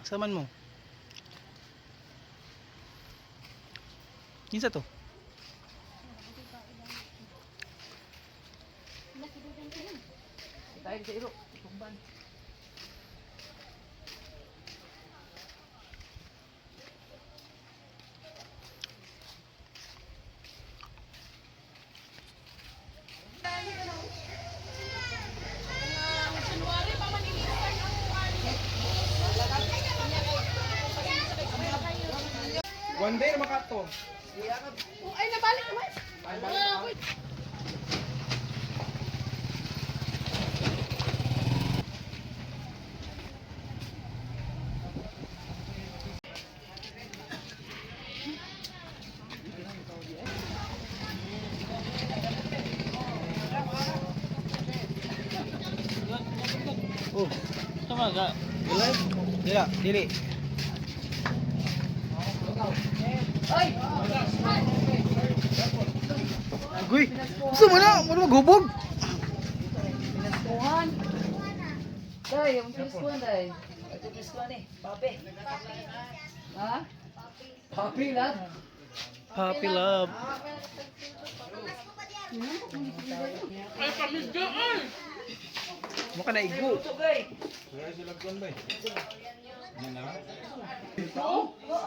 Saman mo? Kinsa to? Tayo sa iro. Tumban. One day naman ka to. Ay, nabalik naman. Oh, tama ka. Dila, dili. Agoy. Gusto mo na, mo maghubog. Pinaskuhan. Day, ang pinaskuhan, day. Ito pinaskuhan eh. Pape. Ha? Papi lang. Puppy love. Ay, pamigga ay. Mukha na igo. Ito, gay.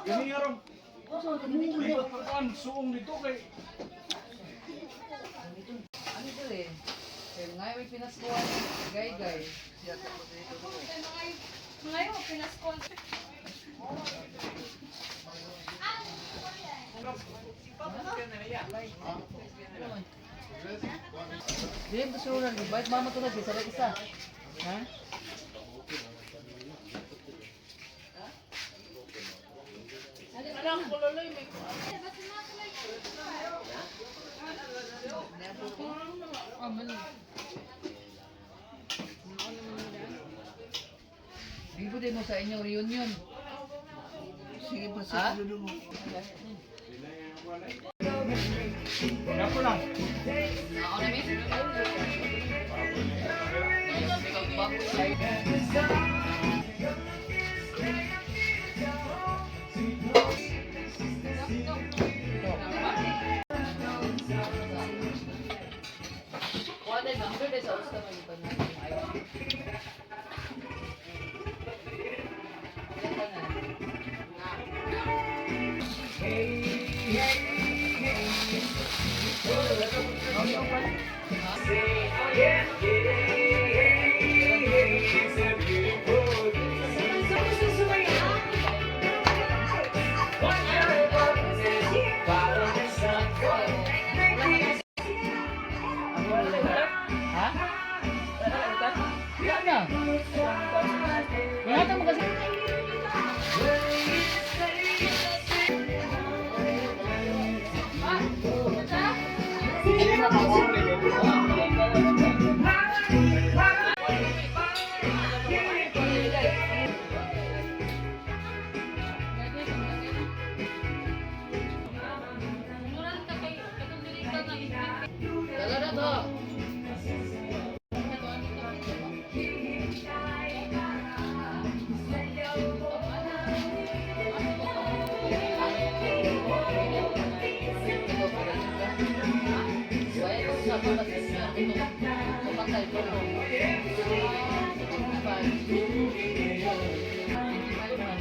Gani nga ron. Kuan suong dito kay Ano ito eh? Kaya nga may pinaskuhan. Gay, gay. Ngayon, pinaskon. Dili mo surunan. Bayad mama to na. Sabay isa. Ha? Alam ko, loloy, may Bibo din mo sa inyong reunion. Sige pa Ha? sa dulo mo. Yapo lang. Ako na, mi? Kuha na, number na sa usta man yung panahon. Ha? Wala na. Wala na mo kasi. Muran ka kay katong dili ka nga Dala na to.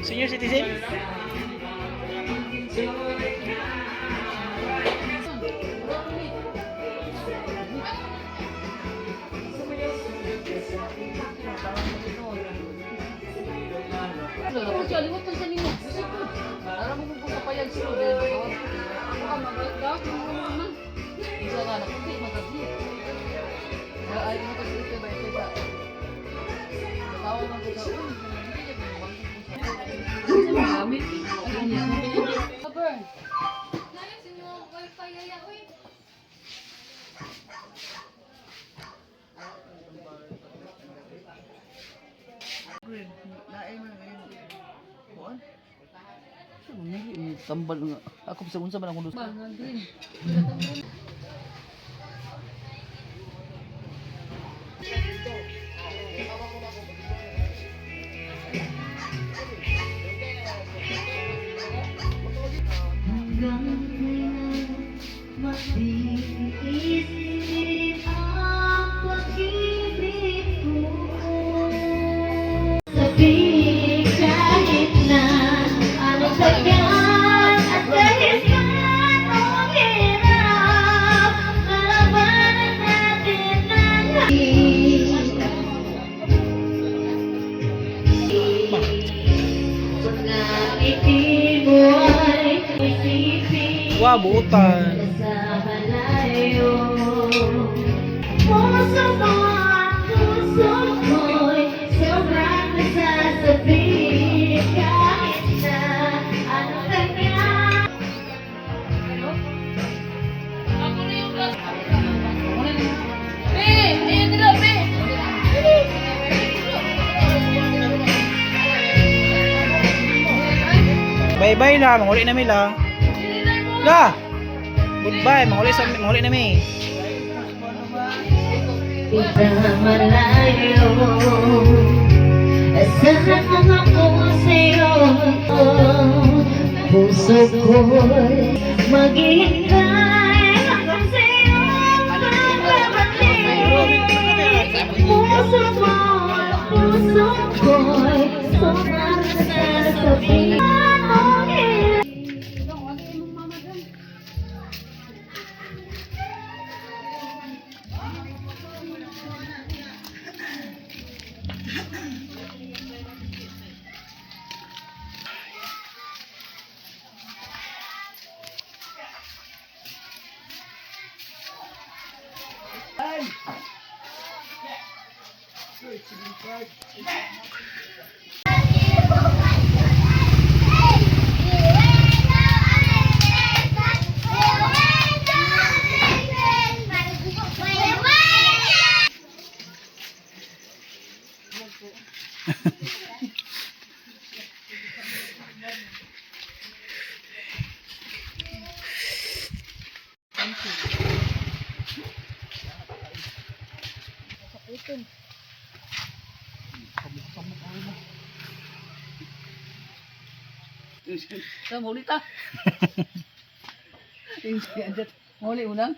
Senior citizen? Siya, liwat pa sa nimo. Gusto ko. Alam mo kung kapayag sila, dahil Ako magagaw mo naman. Isa nga, nakunti, magagi. Kaya ayaw mo kasi ito ba, ito ba? Tawag man ko sa, uy, hindi niya Gamit. Ano niya? Cover. Ngayon sinyo wifi yaya oy. Green. Naay man ngayon. Kuan? Tambal nga. Ako sa unsa man akong Ba, nga green. Ngiti mo ay isipin Wow, buutan. sa malayo. Puso mo at puso ko'y sobrang nasasabi kahit na ano kanya. Ako na yung last. Be! Ayun nila, be! Bye-bye la, manguli na mi la. La. Goodbye, manguli sa manguli na mi. Kita malayo. Asahan ako sa'yo. Puso ko'y maghihintay hanggang sa'yo magbabalik. Puso mo at puso ko'y sobrang nasasabi. Anong Sa muli ta. Muli unang.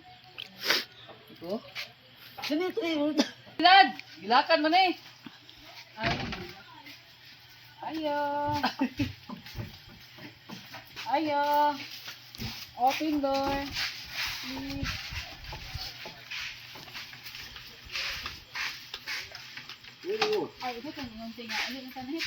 Ito. Dali, dali, muli ta. Lad, gilakan man eh. Ay. Ayo. Ayo. Open door. Please. Ay, ito kung yung tinga. Ano yung tanit?